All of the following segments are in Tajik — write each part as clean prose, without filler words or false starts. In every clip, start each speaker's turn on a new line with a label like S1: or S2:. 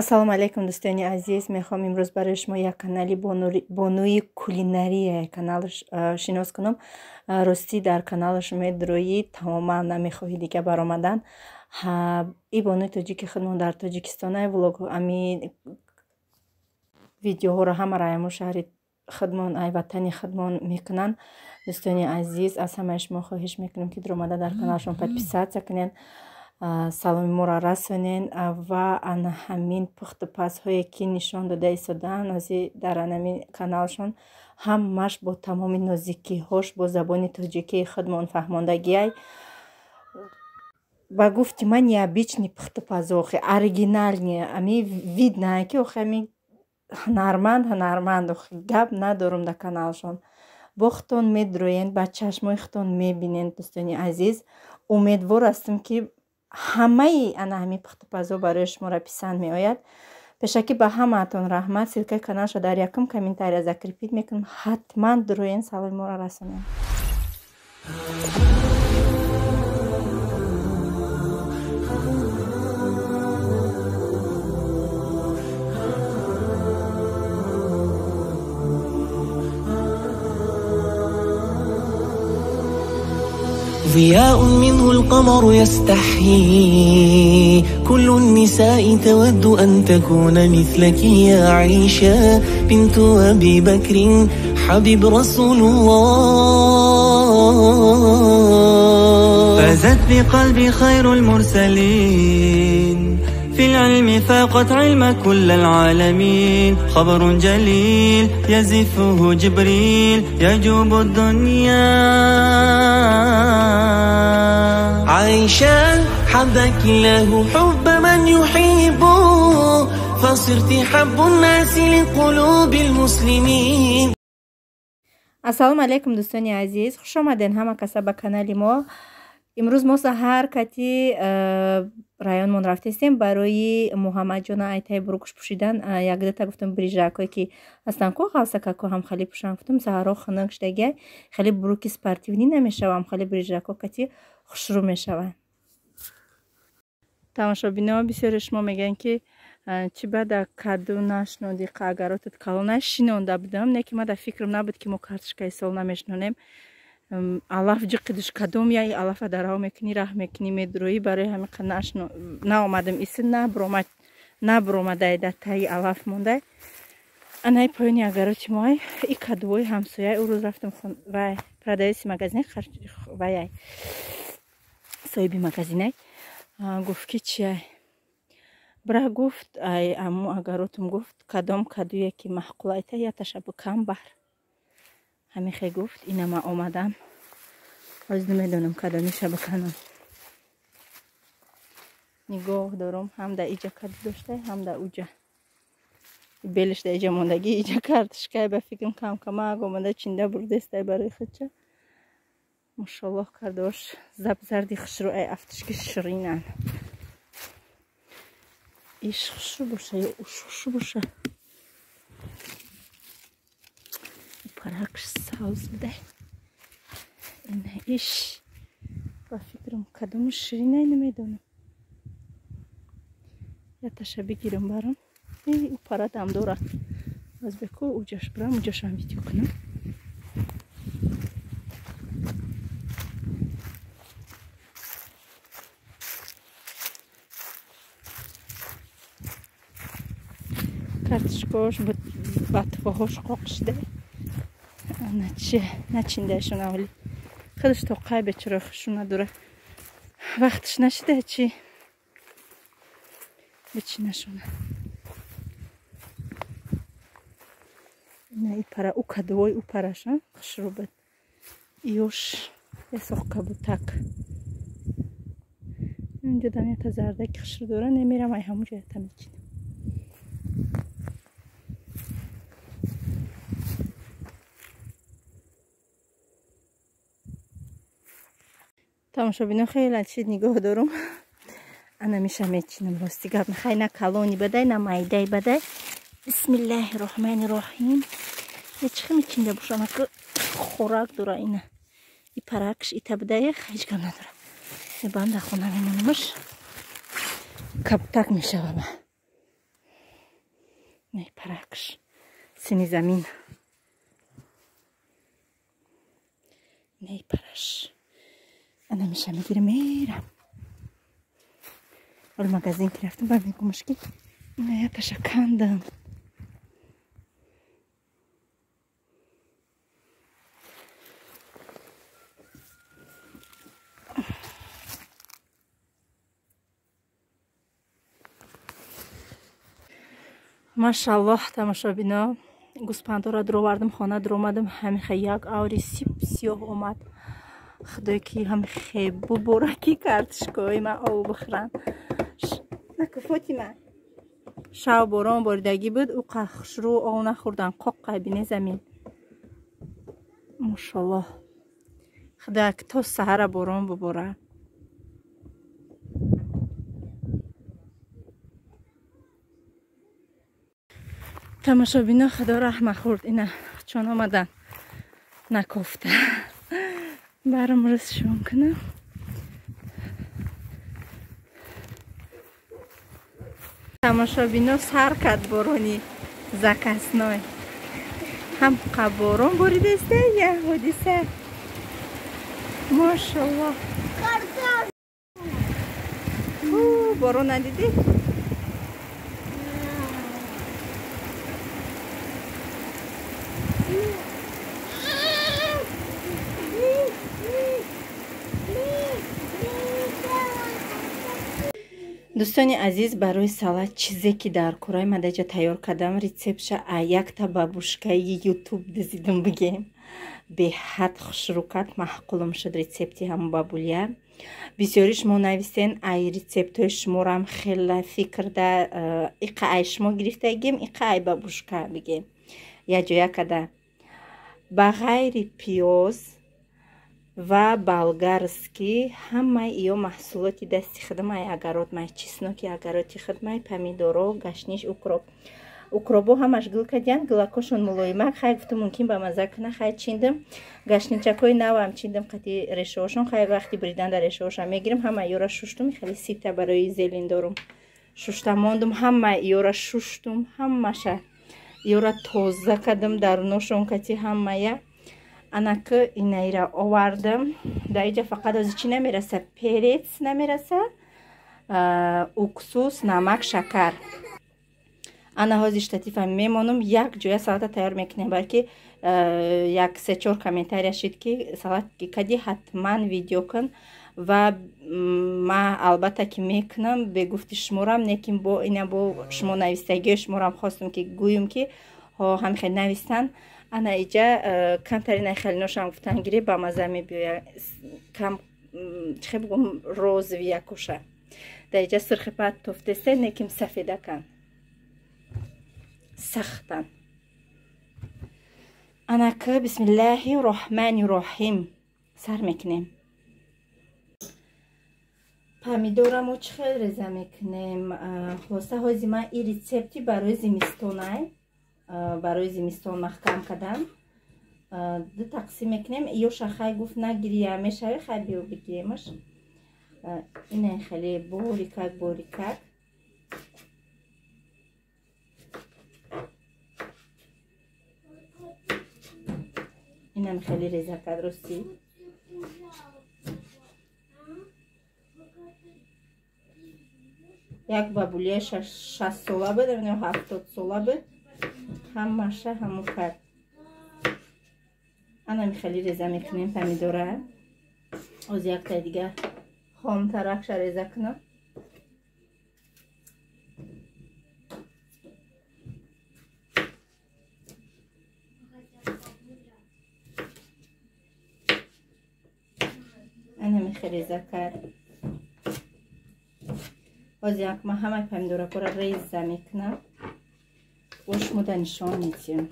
S1: Ассалому алайкум, дӯстони азиз. Мехоҳам имрӯз барои шумо як канали бонуи кулинария канал шинос кунам. Ростӣ дар каналаш медроӣ тамоман намехоҳӣ дига баромадан. И бонуи тоҷики худмон дар Тоҷикистон влог ами видеоҳоро ҳама району шаҳри худмон, ай ватани худмон мекунанд. Дӯстони азиз, аз ҳамаи шумо хоҳиш мекунем, ки дуромада дар каналашон подписаться кунед, саломи моро расонен ва ана ҳамин пухтупазҳое ки нишон дода истодаанд ози дар анамин каналшон ҳамаш бо тамоми нозикиҳош бо забони тоҷикии худмон фаҳмондагиай. Ба гуфти ман необычный пухтупазо, охи оригинальный, ами видно ки охи ами ҳунарманд ҳунарманд, охи гап надорум. Дар каналшон бо худтон медроен, ба чашмои худтон мебинед. Дӯстони азиз, умедвор ҳастам, ки ҳамаи ана ҳамин пухтупазо барои шуморо писанд меояд. Пешакӣ ба ҳамаатон раҳмат. Ссылкаи каналшо дар якум комментария закрепить мекунам. Ҳатман дуроен, саломи моро расонем.
S2: ضياء منه القمر يستحيي، كل النساء تود أن تكون مثلك يا عيشة بنت أبي بكر حبيب رسول الله.
S3: فازت بقلبي خير المرسلين، في العلم فاقت علم كل العالمين، خبر جليل يزفه جبريل يجوب الدنيا.
S2: عائشة حبك الله حب من يحبه، فصرت حب الناس لقلوب المسلمين.
S1: Ассалому алайкум, дӯстони азиз, хуш омаден ҳама каса ба канали мо. Имрӯз мо саҳар кати районмон рафтестем барои Муҳаммадҷона айтай бурукш пӯшидан. Якдата гуфтам, брижакое ки ҳастан ку, ғалсакако ҳам хеле пӯшан. Гуфтам, саҳаро хунук шудагиай, хеле буруки спортивный намешавам, хеле брижако кати хушрӯ мешаванд. Тамошобино, бисёре шумо мегӯянд, ки чӣ бада каду нашноди, агаротат калона шинонда будам, не ки ма дар фикрам набуд, ки мо картошкаи сол намешинонем. Алаф ҷиқидуш кадом яй алафа дарав мекунӣ, раҳ мекунӣ, медурӯӣ. Барои ҳамин наомадам, иси набуромадай, дар таи алаф мондай. Анаи поёни агароти моай и кадувои ҳамсояй. Ӯ рӯз рафтам вай продавеци магазин, ваяй соҳиби магазинай гуфт, ки чиай бира, гуфт, ай аму агаротум, гуфт, кадом кадуе ки маъқул айта, яташа букам бар. Ҳамихе гуфт. Инама омадам, ҳоз намедонам кадомиша биканам. Нигоҳ дорум, ҳам дар иҷа каду доштай, ҳам дар уҷа белиш дар иҷа мондагӣ. Иҷа картошкай, ба фикрам, камкамак омада чинда бурдестай барои худча. Мошоллоҳ, кардош забзарди хушрӯ, ай афтишки ширинан. Иш хушрӯ боша ё уш хушрӯ боша? Паракш савз будай. Ина иш, ба фикрам, кадому ширинай, намедонам. Яташа бигирам барам. Ӯ парадам дора, азбеку уҷаш бирам, уҷашам видео кунам. Картошкош батвоҳош қоқ шуда, начиндашон аввали худаш тоқай бечора хушу надора, вақташ нашида чи бичинашона. Ина и пара, ӯ кадувои ӯ параша хушрӯ буд, ёш ясоқ кабутак. Инҷо дам ята зардаки хушрӯ дора, немерам, ай ҳамуҷо ята мечинам. Тамошобино, хеле чиз нигоҳ дорум. Ана миша мечинам. Рости гап, хай на калони бадай, на майдай бадай. Бисмиллаҳи роҳмани роҳим. Чихи мечинда бошам, ака хӯрак дора. Ина и паракш ита бадай, ҳеҷ гап надора. Бам дар хона мемонамаш, кабутак мешавам. Не паракш. Сини замин. Не параш. Ана миша мегирам мерам. Ҳол магазин ки рафтам ба мегумаш ки ина яташа кандам. Машаллоҳ, тамошобино, гӯспандора дуровардам, хона дуромадам, ҳамихе як аври сип сиёҳ омад. Худое ки ҳамихе бубораки картишкои ман об бихӯранд. Наку Фотима, шав борон боридагӣ буд, ӯ хушрӯ об нахӯрдан, қоқ қайбине замин. Машаллоҳ, худоя ки то саҳара борон бубора. Тамошобино, худо раҳма хӯрд, ина чон омадан накофта. Барам рӯз шон кунам. Тамошобино, сар кард борони закасной. Ҳам борон боридаста, я ҳодиса. Машаллоҳ. Борон надидӣ? Дӯстони азиз, барои салат чизе ки дар кораи мадаҷа тайёр кардам, рецептша якта бабушкаи ютуб дизидим бигем. Беҳад хушрӯ кард, маъқулам шуд рецепти ҳамун бабулия. Бисёри шумо нависен, ай рецептҳои шуморам хела фикрда, иқа ай шумо гирифтагим, иқа ай бабушка бигем. Яҷоя када. Ба ғайри пиёз ва болгарский ҳамаи ё маҳсулоти дасти худмай, агаротмай, чесноки агароти худмай, помидоро, гашниш, укроп. Укробо ҳамаш гул кардиянд, гулакошон мулоимак, хай гуфтум мумкин ба маза куна, хай чиндим. Гашничакҳои навам чиндим қати решаҳошон, хай вақти бридан дар решаҳошам мегирим, ҳама ёра шуштум, хеле сита барои зелин дорум. Шушта мондум, ҳама ёра шуштум, ҳамаша ёра тоза кардам, даруношон кати ҳамая. Анаки инаира овардам. Дар иҷа фақат ози чӣ намераса? Перец намераса, уксус, намак, шакар. Ана ҳози штатифа мемонам, як ҷоя салата тайёр мекунем, балки як се-чор комментария шид ки салат кади ҳатман видео кун ва ма албатта ки мекунам, бегуфти шуморам, лекин бо ина бо шумо навистагиҳои шуморам хостум ки гӯем ки ҳамихел навистанд. Ана иҷа камтарина хелиношам гуфтан гире ба маза мебиёя, кам чихе бугум розови якоша. Дар иҷа сирхи пат тофтесе, неким сафедакан, сахтан. Анака бисмиллаҳи роҳмани роҳим сар мекунем. Помидорамо чӣ хел реза мекунем? Хулоса ҳози ман и рецепти барои зимистонай, барои зимистон маҳкам кардам. Ду тақсим мекунем. Ё шахай гуфт нагирия мешавӣ, хай биё бигиремаш. Ина хеле борикак борикак. Инам хеле реза кард рости. Як бабулия 60 сола буд, 70 сола буд. Ҳамаша ҳаму кард. Ана михели реза мекунем помидора. Оз якта дига хомтаракша реза кунам. Ана михели реза кард. Оз як ма ҳамаи помидоракора реза мекунам. Шумода нишон медиҳем.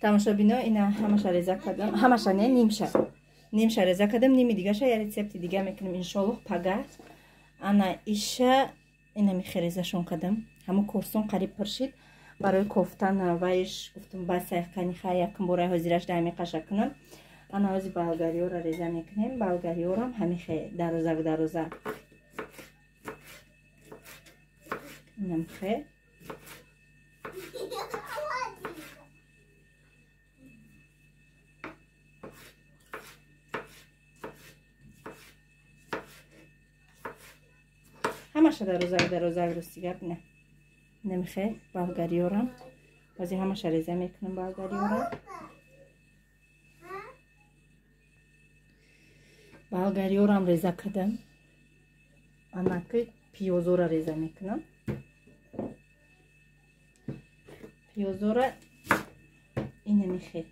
S1: Тамошобино, ина ҳамаша реза кардам. Ҳамаша не, нимша. Нимша реза кардам, ними дигаша я рецепти дига мекунем иншоллоҳ пага. Ана иша ина михе резашон кардам. Ҳамо корсон қариб пур шид. Барои кофтан вайш гуфтум бас кани хай якм бораи ҳозираш дар меқаша кунам. Ана ози болгариёро реза мекунем. Болгариёрам ҳамихе дарозак дарозак. Инамхе. Ҳамаша дарозак дарозак рости гап не. Намихе болгариёрам. Баъзе ҳамаша реза мекунам болгариёра. Болгариёрам реза кардам. Анаки пиёзора реза мекунам. Пиёзора инамихе.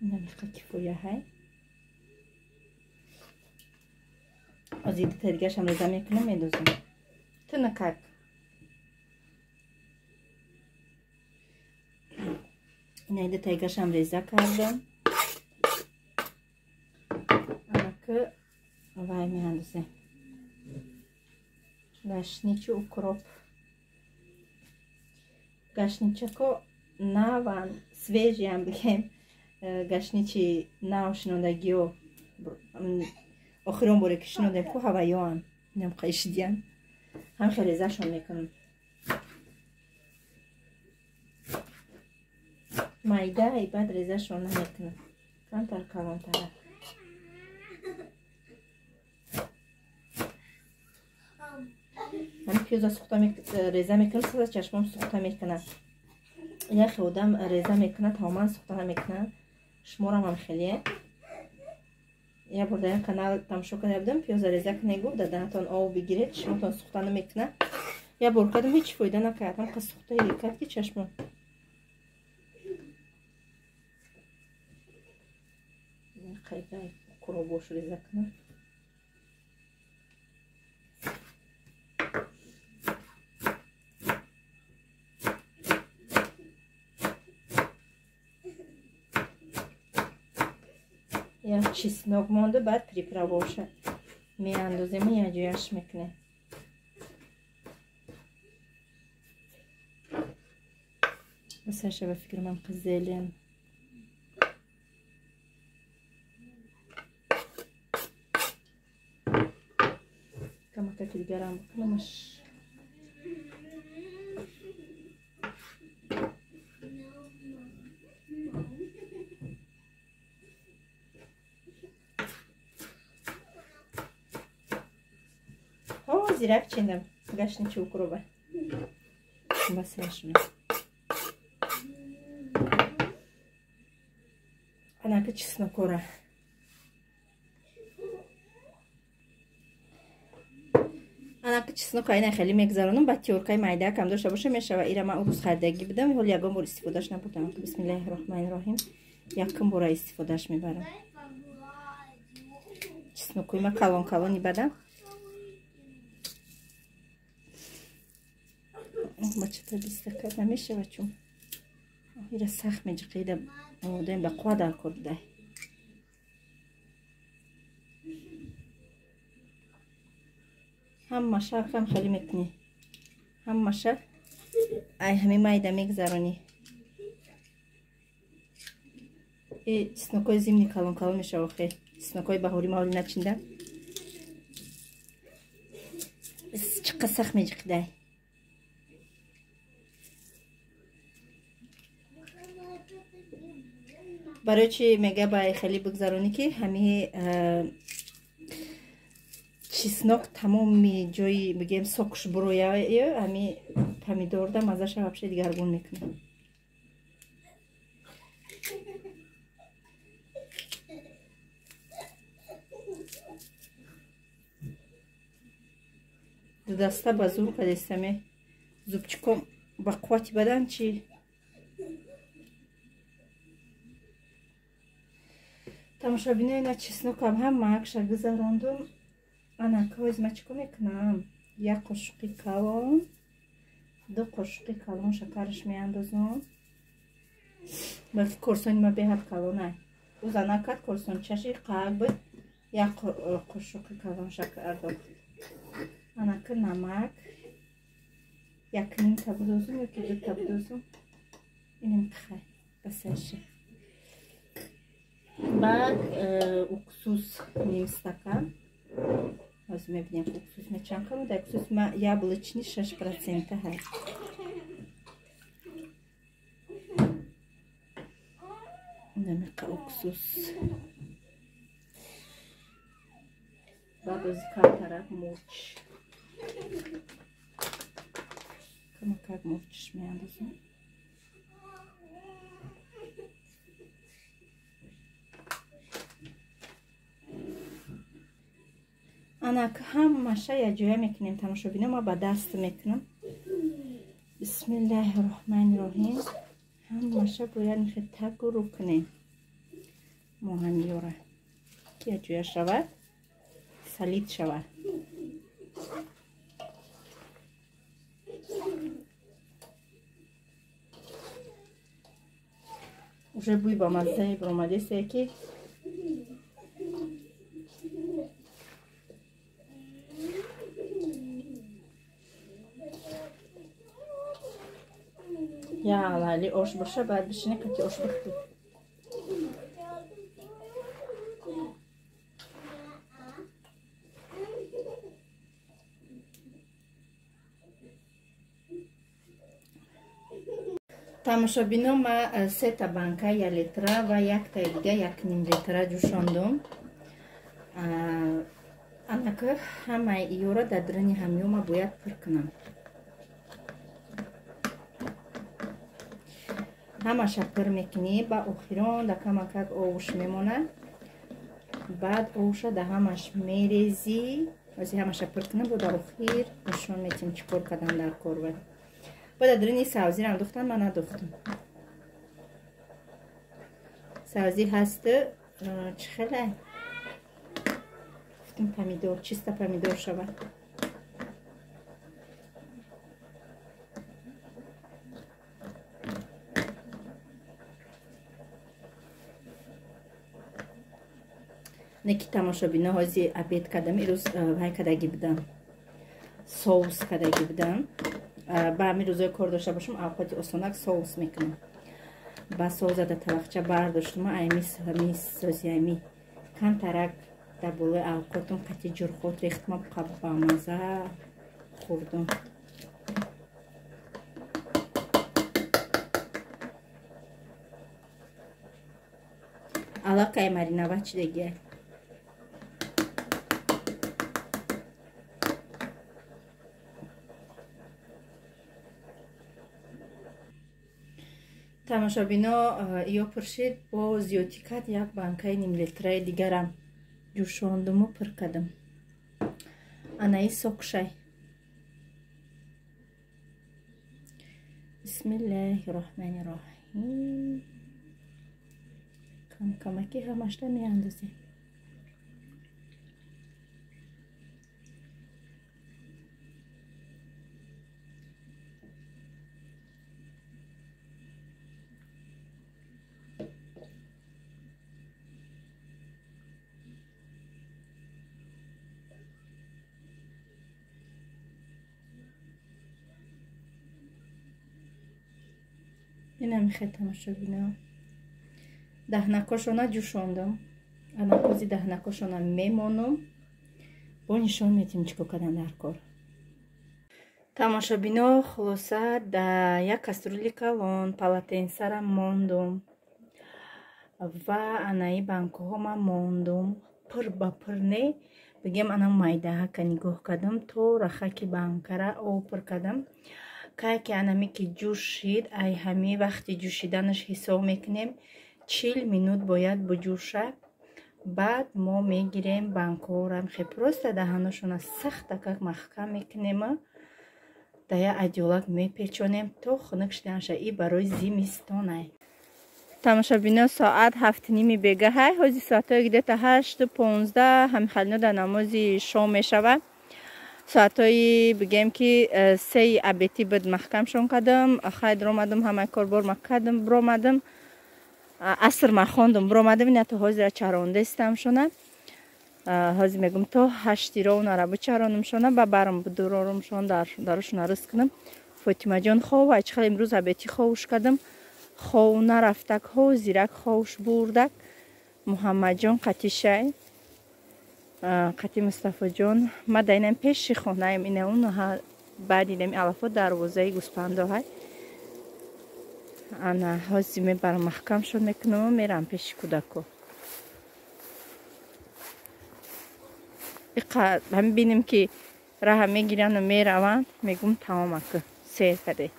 S1: Инамиқа кифоя ҳай. Ози дута дигашам реза мекунам, медозам. Тунакак. Ина дута дигашам реза кардам. Анаки вай меандозем. Гашничу укроп. Гашничако наван, свежиам бигем. Гашничи нав шинондагиё охирон боре ки шинондем ку ҳаваёам инам қайшидиян ҳам хеле резашон мекунам. Майда и баъд резашон намекунам, камтар калонтара. Ҳами пиёза сухта реза мекунам, сада чашмом сухта мекунад. Яхе одам реза мекунад, тамоман сухта намекунад. Шуморам ҳам хеле. Я бор дар як канал тамошо карда будам, пиёза реза кунед гуфт, дар даҳанатон об бигиред, чашмотон сухта намекунад. Я бор кардам, ҳеҷ фоида накард, ҳамқа сухта кард ки чашмон. Қайда куробош реза кунам. Як чеснок монда, баъд приправоша меандозем ва якҷояш мекунем. Басаша ба фикрам қизелен. Камакаки дигарам бикунамаш. Зирак чиндам гашничи укроба. Басашми. Анака чеснокора. Анака чеснока ина хеле мегзаронам, ба тёркаи майда кам дошта боша мешава. Ира ман урӯз харидагӣ будам, ҳол ягон бор истифодаш набудам. Бисмиллаҳи роҳмани роҳим. Якум бора истифодаш мебарам. Чеснокои ма калон калони бадам. Бачата бистака намешава, чун ира сахт меҷиқида омодаем ба қувва дар кор будай. Ҳамаша кам хеле мекунӣ, ҳамаша ай ҳами майда мегзаронӣ. Чеснокои зимни калон калон мешава охе. Чеснокои баҳорӣ ма ҳоли начиндам. Чиқа сахт меҷиқидай. Барои чи мега ба хеле бигзаронӣ ки ҳами чеснок тамоми ҷои бигем сокш буроя, ҳами помидорда маззаша вообще дигаргун мекунад. Даста ба зур кадестаме зубчиком ба қуввати бадан чи тамошобинои на чеснокам ҳамаакша гузарондум. Ана коз ма чико мекунам? Як қошуқи калон, 2 қошуқи калон шакараш меандозам. Балки корсони ма беҳад калонай. Ӯ зана кард корсончаши қаак буд, як қошуқи калон шакар дохт. Анака намак 1.5 та будозум ё ки 2 та будозум. Инем қихай басаша. Баъд уксус ним стакан. Ҳозир мебинем уксус ма чанд кам буда. Уксус ма яблочный 6% ҳаст. Намиқа уксус. Баъд ози камтарак мурч. Камакак мурчш меандозам. Анак ҳамаша якҷоя мекунем тамошобино, ма ба даст мекунам. Бисмиллаҳи роҳмани роҳим. Ҳамаша бояд мехе тагу рӯ кунем мо ҳамиёра, ки якҷоя шавад, салид шавад. Уже бӯй ба маззае баромадесае ки я алали ош боша, баъд бишине қати ош бихӯрӣ. Тамошобино, ма 3 та банка 1 литра ва 1 таи дига 1.5 литра ҷӯшондум. Анака ҳамаи иёра дар даруни ҳамё ма бояд пур кунам. Ҳамаша пур мекунӣ, ба охирон да камакак овуш мемонад. Баъд овуша да ҳамаш мерезӣ. Ози ҳамаша пур кунам, бо дар охир нишон метим чӣ кор кардан дар кор. Бо дар даруни савзирам духтан, ман надухтам. Савзӣ ҳаст, чӣ хеле гуфтам помидор, чиста помидор шавад. Неки тамошобино, ҳози обед кардам, ирӯз вай кардагӣ будам, соус кардагӣ будам. Ба ҳамин рӯзои кор дошта бошам, авқоти осонак соус мекунам. Ба соус зада тавақча бардоштум, айми сози айми камтарак дар болои авқотум қати ҷурхот рехтам, бамаза хӯрдум. Аллакай маринава чидагия. Тамошобино, ё пуршид, бо зиёдтӣ кард як банкаи нимлитраи дигарам ҷӯшондуму пур кардам. Анаи сокшай. Бисмиллаҳи роҳмани роҳим. Камкамаки ҳамашта меандозем. Инам хе тамошобино. Даҳнакошона ҷӯшондам. Анакози даҳнакошона мемонам. Бо нишон метим чӣ кор кардан дар кор. Тамошобино, хулоса да як каструли калон полотенсара мондум ва анаи банкаҳо ма мондум. Пур ба пур не, бигем ана майдаҳака нигоҳ кардам, то рахаки банкара об пур кардам. Кай ки анаме ки ҷӯшид, ай ҳами вақти ҷӯшиданаш ҳисоб мекунем, 40 минут бояд буҷӯша. Баъд мо мегирем банкаҳорам хе просто даҳаношона сахтакак маҳкам мекунем, да я адёлак мепечонем то хунук шиданша. И барои зимистонай. Тамошобино, соат 7:30 бегаҳай. Ҳози соатҳои где-то 8:15 ҳамихалино дар намози шом мешавад. Соатҳои бигем ки 3 абети буд маҳкамшон кардам. Хай даромадам, ҳамаи кор бор ма кардам, биромадам. Аср ма хондум, биромадам, ина то ҳозира чарондастамшона. Ҳозир мегум то 8 ро онара бичаронамшона, ба барам бидурорумшон, дарушона рӯз кунам. Фотимаҷон хов, ай чӣ хел имрӯз абети ховуш кардам. Хов нарафтак, ҳозирак ховуш бурдак. Муҳаммадҷон қатишай, қати Мустафоҷон. Ма да инам пеши хонаем, ина он баъди инами алафо дарвозаи гӯспандоҳай. Ана ҳозир мебарам, маҳкамшон мекунаму мерам пеши кӯдако. Ҳами бинем ки раҳа мегирану мераванд, мегум тамом ака, сер каде.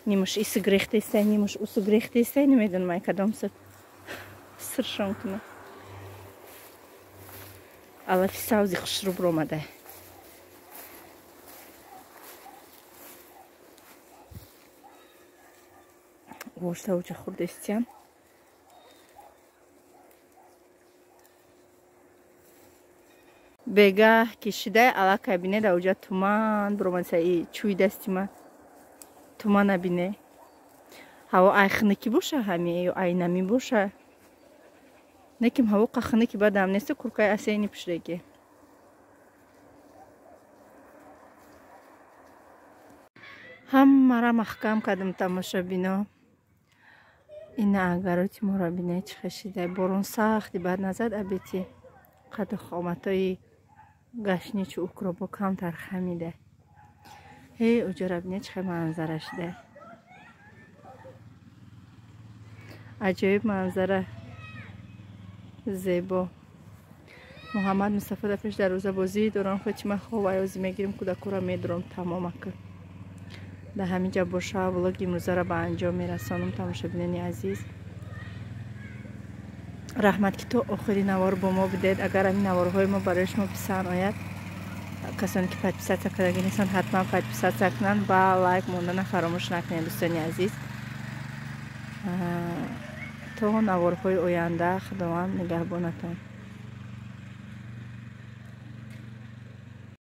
S1: Нимуш ису гирехтестай, нимуш усу гирехтестай, намедонам ай кадом сиршон кунам. Алафи савзи хушрӯ биромада. Гӯштавуча хурдестиям. Бегаҳ кишида аллакай бине да уҷа туман биромадаса, и чӯи дасти ман тумана бине. Ҳаво ай хунукӣ боша ҳами ё ай намӣ боша. Неким ҳаво қахунуки бадам несту, куркаи асени пушидагӣ. Ҳамара маҳкам кардам, тамошобино. Ина агароти моро бине чӣ хешида. Борон сахти бад назад абети. Қаду хоматҳои гашничу укробо камтар хамида. Ҳей, уҷора бине чӣ хел манзара шида. Аҷоиб манзара, зебо. Муҳаммад Мустафо дар пеш дарвоза бозӣ дорам. Фотима хов, аёзӣ мегирим, кӯдакоро медорам, тамом ака. Дар ҳамин ҷа боша влоги имрӯзаро ба анҷом мерасонам, тамошобинони азиз. Раҳмат ки то охири навор бо мо будед. Агар ҳамин наворҳои мо барои шумо писанд ояд, касоне ки подписаться кардаги нестанд, ҳатман подписаться кунанд ва лайк мондана фаромӯш накунед, дӯстони азиз. То наворҳои оянда Худованд нигаҳбонатон.